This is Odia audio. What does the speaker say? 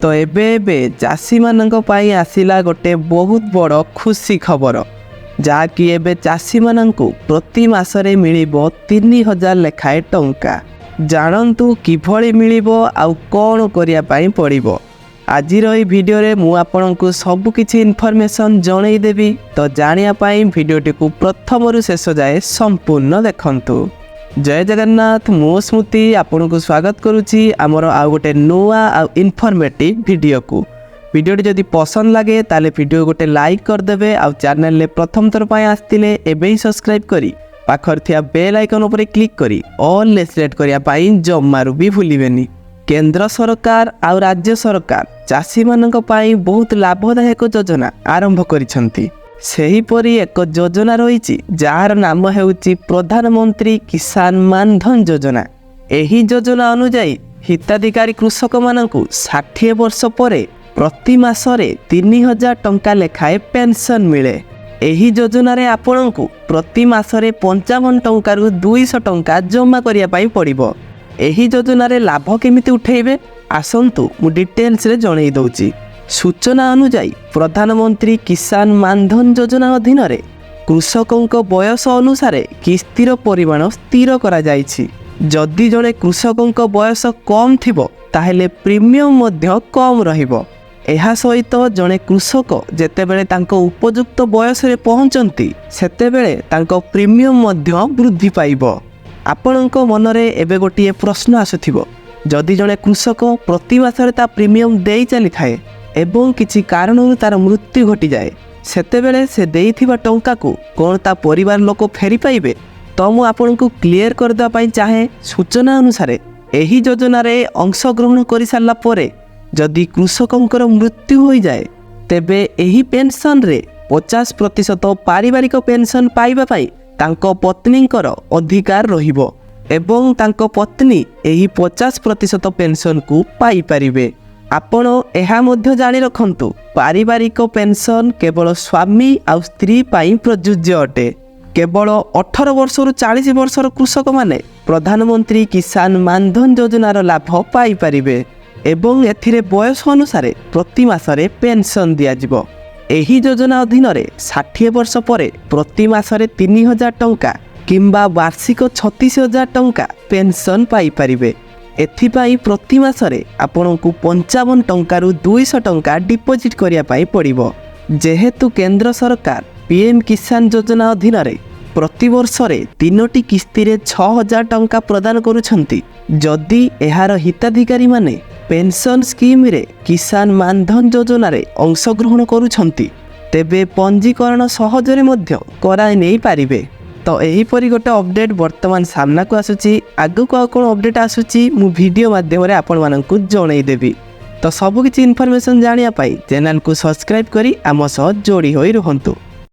ତ ଏବେ ଏବେ ଚାଷୀମାନଙ୍କ ପାଇଁ ଆସିଲା ଗୋଟେ ବହୁତ ବଡ଼ ଖୁସି ଖବର, ଯାହାକି ଏବେ ଚାଷୀମାନଙ୍କୁ ପ୍ରତି ମାସରେ ମିଳିବ 3000 ଲେଖାଏଁ ଟଙ୍କା। ଜାଣନ୍ତୁ କିଭଳି ମିଳିବ ଆଉ କ'ଣ କରିବା ପାଇଁ ପଡ଼ିବ। ଆଜିର ଏହି ଭିଡ଼ିଓରେ ମୁଁ ଆପଣଙ୍କୁ ସବୁକିଛି ଇନଫର୍ମେସନ୍ ଜଣେଇଦେବି। ତ ଜାଣିବା ପାଇଁ ଭିଡ଼ିଓଟିକୁ ପ୍ରଥମରୁ ଶେଷ ଯାଏ ସମ୍ପୂର୍ଣ୍ଣ ଦେଖନ୍ତୁ। ଜୟ ଜଗନ୍ନାଥ, ମୁଁ ସ୍ମୃତି ଆପଣଙ୍କୁ ସ୍ୱାଗତ କରୁଛି ଆମର ଆଉ ଗୋଟେ ନୂଆ ଆଉ ଇନଫର୍ମେଟିଭ୍ ଭିଡ଼ିଓକୁ। ଭିଡ଼ିଓଟି ଯଦି ପସନ୍ଦ ଲାଗେ, ତାହେଲେ ଭିଡ଼ିଓ ଗୋଟେ ଲାଇକ୍ କରିଦେବେ ଆଉ ଚ୍ୟାନେଲରେ ପ୍ରଥମ ଥର ପାଇଁ ଆସିଥିଲେ ଏବେ ହିଁ ସବସ୍କ୍ରାଇବ୍ କରି ପାଖରେ ଥିବା ବେଲ୍ ଆଇକନ୍ ଉପରେ କ୍ଲିକ୍ କରି ଅଲ୍ରେ ସିଲେକ୍ଟ କରିବା ପାଇଁ ଜମାରୁ ବି ଭୁଲିବେନି। କେନ୍ଦ୍ର ସରକାର ଆଉ ରାଜ୍ୟ ସରକାର ଚାଷୀମାନଙ୍କ ପାଇଁ ବହୁତ ଲାଭଦାୟକ ଯୋଜନା ଆରମ୍ଭ କରିଛନ୍ତି। ସେହିପରି ଏକ ଯୋଜନା ରହିଛି, ଯାହାର ନାମ ହେଉଛି ପ୍ରଧାନମନ୍ତ୍ରୀ କିଷାନ ମାନଧନ ଯୋଜନା। ଏହି ଯୋଜନା ଅନୁଯାୟୀ ହିତାଧିକାରୀ କୃଷକମାନଙ୍କୁ 60 ବର୍ଷ ପରେ ପ୍ରତି ମାସରେ 3000 ଟଙ୍କା ଲେଖାଏଁ ପେନ୍ସନ୍ ମିଳେ। ଏହି ଯୋଜନାରେ ଆପଣଙ୍କୁ ପ୍ରତି ମାସରେ 55 ଟଙ୍କାରୁ 200 ଟଙ୍କା ଜମା କରିବା ପାଇଁ ପଡ଼ିବ। ଏହି ଯୋଜନାରେ ଲାଭ କେମିତି ଉଠେଇବେ, ଆସନ୍ତୁ ମୁଁ ଡିଟେଲ୍ସରେ ଜଣେଇ ଦେଉଛି। ସୂଚନା ଅନୁଯାୟୀ, ପ୍ରଧାନମନ୍ତ୍ରୀ କିଷାନ ମାନଧନ ଯୋଜନା ଅଧୀନରେ କୃଷକଙ୍କ ବୟସ ଅନୁସାରେ କିସ୍ତିର ପରିମାଣ ସ୍ଥିର କରାଯାଇଛି। ଯଦି ଜଣେ କୃଷକଙ୍କ ବୟସ କମ୍ ଥିବ, ତାହେଲେ ପ୍ରିମିୟମ୍ ମଧ୍ୟ କମ୍ ରହିବ। ଏହା ସହିତ ଜଣେ କୃଷକ ଯେତେବେଳେ ତାଙ୍କ ଉପଯୁକ୍ତ ବୟସରେ ପହଞ୍ଚନ୍ତି, ସେତେବେଳେ ତାଙ୍କ ପ୍ରିମିୟମ୍ ମଧ୍ୟ ବୃଦ୍ଧି ପାଇବ। ଆପଣଙ୍କ ମନରେ ଏବେ ଗୋଟିଏ ପ୍ରଶ୍ନ ଆସୁଥିବ, ଯଦି ଜଣେ କୃଷକ ପ୍ରତି ମାସରେ ତା ପ୍ରିମିୟମ୍ ଦେଇ ଚାଲିଥାଏ ଏବଂ କିଛି କାରଣରୁ ତାର ମୃତ୍ୟୁ ଘଟିଯାଏ, ସେତେବେଳେ ସେ ଦେଇଥିବା ଟଙ୍କାକୁ କ'ଣ ତା ପରିବାର ଲୋକ ଫେରି ପାଇବେ? ତ ମୁଁ ଆପଣଙ୍କୁ କ୍ଲିୟର କରିଦେବା ପାଇଁ ଚାହେଁ, ସୂଚନା ଅନୁସାରେ ଏହି ଯୋଜନାରେ ଅଂଶଗ୍ରହଣ କରିସାରିଲା ପରେ ଯଦି କୃଷକଙ୍କର ମୃତ୍ୟୁ ହୋଇଯାଏ, ତେବେ ଏହି ପେନ୍ସନରେ 50% ପାରିବାରିକ ପେନ୍ସନ୍ ପାଇବା ପାଇଁ ତାଙ୍କ ପତ୍ନୀଙ୍କର ଅଧିକାର ରହିବ ଏବଂ ତାଙ୍କ ପତ୍ନୀ ଏହି 50% ପେନ୍ସନ୍କୁ ପାଇପାରିବେ। ଆପଣ ଏହା ମଧ୍ୟ ଜାଣି ରଖନ୍ତୁ, ପାରିବାରିକ ପେନ୍ସନ୍ କେବଳ ସ୍ୱାମୀ ଆଉ ସ୍ତ୍ରୀ ପାଇଁ ପ୍ରଯୁଜ୍ୟ ଅଟେ। କେବଳ 18 ବର୍ଷରୁ 40 ବର୍ଷର କୃଷକମାନେ ପ୍ରଧାନମନ୍ତ୍ରୀ କିଷାନ ମାନଧନ ଯୋଜନାର ଲାଭ ପାଇପାରିବେ ଏବଂ ଏଥିରେ ବୟସ ଅନୁସାରେ ପ୍ରତି ମାସରେ ପେନ୍ସନ୍ ଦିଆଯିବ। ଏହି ଯୋଜନା ଅଧୀନରେ 60 ବର୍ଷ ପରେ ପ୍ରତି ମାସରେ 3000 ଟଙ୍କା କିମ୍ବା ବାର୍ଷିକ 36,000 ଟଙ୍କା ପେନ୍ସନ୍ ପାଇପାରିବେ। ଏଥିପାଇଁ ପ୍ରତି ମାସରେ ଆପଣଙ୍କୁ 55 ଟଙ୍କାରୁ 200 ଟଙ୍କା ଡିପୋଜିଟ୍ କରିବା ପାଇଁ ପଡ଼ିବ। ଯେହେତୁ କେନ୍ଦ୍ର ସରକାର ପିଏମ୍ କିଷାନ ଯୋଜନା ଅଧୀନରେ ପ୍ରତିବର୍ଷରେ ତିନୋଟି କିସ୍ତିରେ 6000 ଟଙ୍କା ପ୍ରଦାନ କରୁଛନ୍ତି, ଯଦି ଏହାର ହିତାଧିକାରୀମାନେ ପେନ୍ସନ୍ ସ୍କିମ୍ରେ କିଷାନ ମାନଧନ ଯୋଜନାରେ ଅଂଶଗ୍ରହଣ କରୁଛନ୍ତି, ତେବେ ପଞ୍ଜୀକରଣ ସହଜରେ ମଧ୍ୟ କରାଇ ନେଇପାରିବେ। ତ ଏହିପରି ଗୋଟେ ଅପଡ଼େଟ୍ ବର୍ତ୍ତମାନ ସାମ୍ନାକୁ ଆସୁଛି। ଆଗକୁ ଆଉ କ'ଣ ଅପଡ଼େଟ୍ ଆସୁଛି, ମୁଁ ଭିଡ଼ିଓ ମାଧ୍ୟମରେ ଆପଣମାନଙ୍କୁ ଜଣେଇଦେବି। ତ ସବୁକିଛି ଇନଫର୍ମେସନ୍ ଜାଣିବା ପାଇଁ ଚ୍ୟାନେଲକୁ ସବସ୍କ୍ରାଇବ୍ କରି ଆମ ସହ ଯୋଡ଼ି ହୋଇ ରୁହନ୍ତୁ।